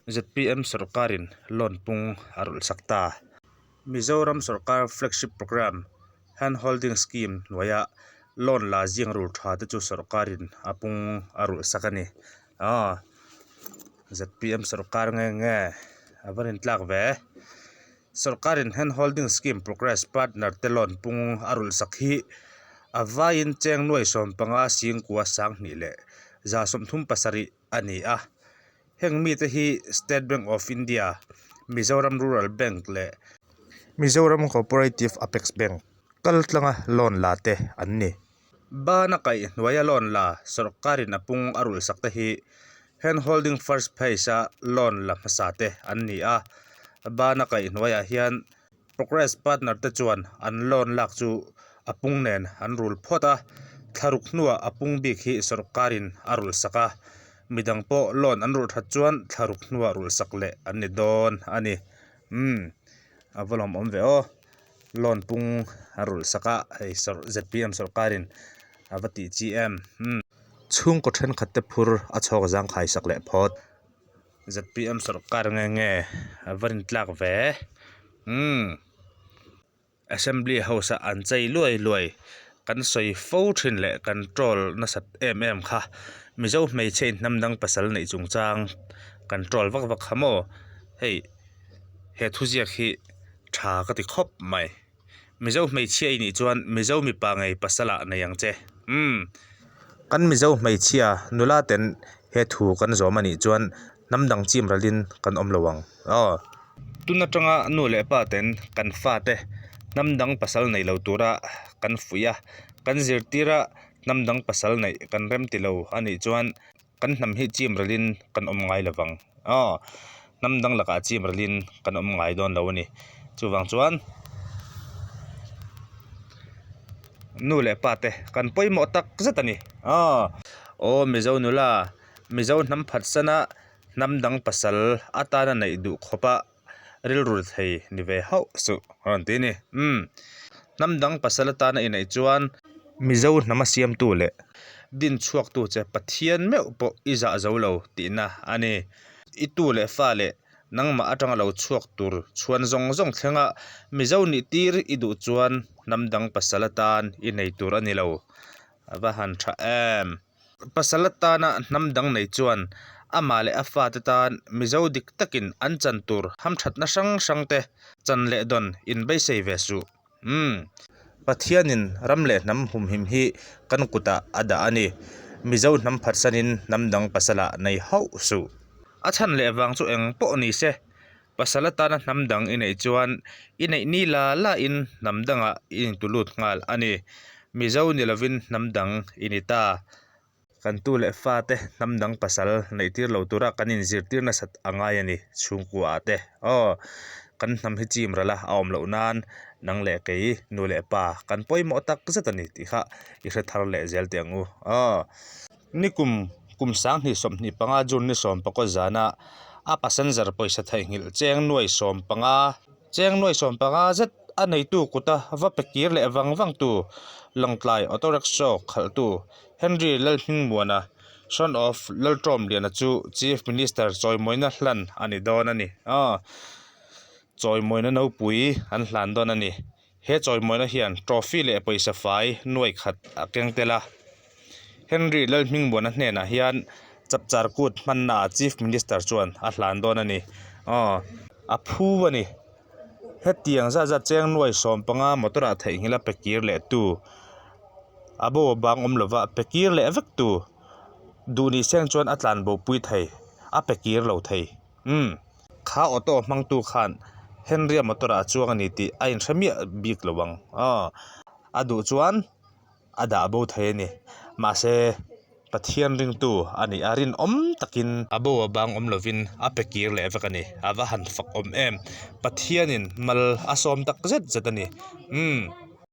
Zpm sorkarin loan pung a rulh sak ta. Mizoram sorkar flagship programme Hand Holding Scheme hnuaia loan la zing rul tha te chu sorkarin a pung a rulh sak a ni. Aw zpm sorkar nge nge a va rintlak ve. Sorkarin Hand Holding Scheme Progress Partner te loan pung a rulh sak hi a vaiin cheng nuai 15 singkua 2000 leh 137 a ni a. Heng mite hi State Bank of India, Mizoram Rural Bank leh Mizoram Cooperative Apex Bank kal tlanga loan la te an ni. Bana kaih hnuaia loan la sorkarin a pung a rulh sak te hi Hand Holding First Phase a loan la hmasa te an ni a. Bana kaih hnuaiah hian Progress partner te chuan an loan lak chu a pung nen an rul phawt a, thlaruk hnuah a pung bik hi sorkarin a rulh sak a, midang pawh loan an rulh that chuan thlaruk hnuah rulh sak leh an ni dawn a ni. Umm a va lawmawm ve aw, loan pung a rulh sak a, hei zpm sorkarin a va tih chi em. Umm chhungkaw thenkhat te phur a chhawk zangkhai sak leh phawt. Zpm sorkar nge nge a va rintlak ve umm assembly house ah an chei luai luai kan sawi fo thin leh kan troll nasat em em kha mizo hmeichhe in hnam dang pasal neih chungchang kan troll vak vak kha maw hei he thuziak hi tha ka ti khawp mai. Mizo hmeichhia i nih chuan Mizo mipa ngei pasal ah nei ang che. Umm. Kan Mizo hmeichhia nula ten he thu kan zawm a nih chuan hnam dang chim ralin kan awm lo ang. Aw. Tun atanga nu leh pa ten kan fate hnam dang pasal nei lo tura kan fuih a, kan zirtir a hnam dang pasal neih kan rem ti lo a nih chuan Kan hnam hi chim ralin kan awm ngai lo vang. Aw, hnam dang lakah chim ralin kan awm ngai dawn lo a ni. Chuvang chuan nu leh pa te kan pawimawh tak zet a ni. Aw, aw Mizo nula, Mizo hnam phatsana hnam dang pasal atana neih duh khawpa rilru thei ni ve hauh suh a rawn ti a ni. Umm, hnam dang pasal atana i neih chuan Mizo hnama siamtu leh din chhuaktu che Pathian meuh pawh i zah zo lo tihna a ni. I tu leh fa leh nangmah atanga lo chhuak tur chhuan zawng zawng thlenga Mizo nih tir i duh chuan hnam dang pasal atan i nei tur a ni lo. A va han tha em! Pasal atana hnam dang nei chuan amah leh a fate tan Mizo dik takin an chan tur hamthatna hrang hrang te chan leh dawn inbeisei ve suh. Umm. Pathianin ram leh hnam humhim hi kan kutah a dah a ni. Mizo hnam phatsanin hnam dang pasalah nei hauh suh. A chhan leh vang chu eng pawh ni se, pasal atana hnam dang i neih chuan i neih ni la la in hnam dangah i intulut nghal a ni. Mizo ni lovin hnam dang i ni ta. Kan tu leh fate hnam dang pasal neih tir lo tura kan inzirtir nasat a ngai a ni chhungkua ah te. Aw, kan hnam hi chim ral a, a awm loh nan nang leh kei nu leh pa kan pawimawh tak zet a ni tih kha i hre thar leh zel teh ang u. Aw. Nikum kum 2025 June ni 14 zana a passenger pawisa theihnghilh cheng nuai 15 cheng nuai 15 zet a neitu kuta va pe kir leh vang vang tu Lawngtlai Auto Rickshaw khalhtu Henry Lalhmingmuana, son of Lalṭawmliana chu Chief Minister chawimawina hlan a ni dawn a ni. Chawimawina nopui an hlan dawn a ni. He chawimawina hian trophy leh pawisa fai nuai khat a keng tel a. Henry Lalhmingmuana hnenah hian Chapchar Kut hmannaah Chief Minister chuan a hlan dawn a ni. Aw, a phu a ni. Hetiang zat zat cheng nuai 15 motor ah theihnghilh a pe kir leh tu, a bo a bang awm lova pe kir leh vek tu, duh ni seng chuan a tlan bo pui thei, a pe kir lo thei. Umm. Kha auto hmangtu khan Henry-a motor ah a chuang a ni tih a inhre miah bik lo ang. Aw, a duh chuan a dah bo thei a ni. Mahse, Pathian ringtu a nih a rinawm takin a bo a bang awm lovin a pe kir leh vek a ni. A va han fak awm em. Pathianin mal a sawm tak zet zet a ni. Umm.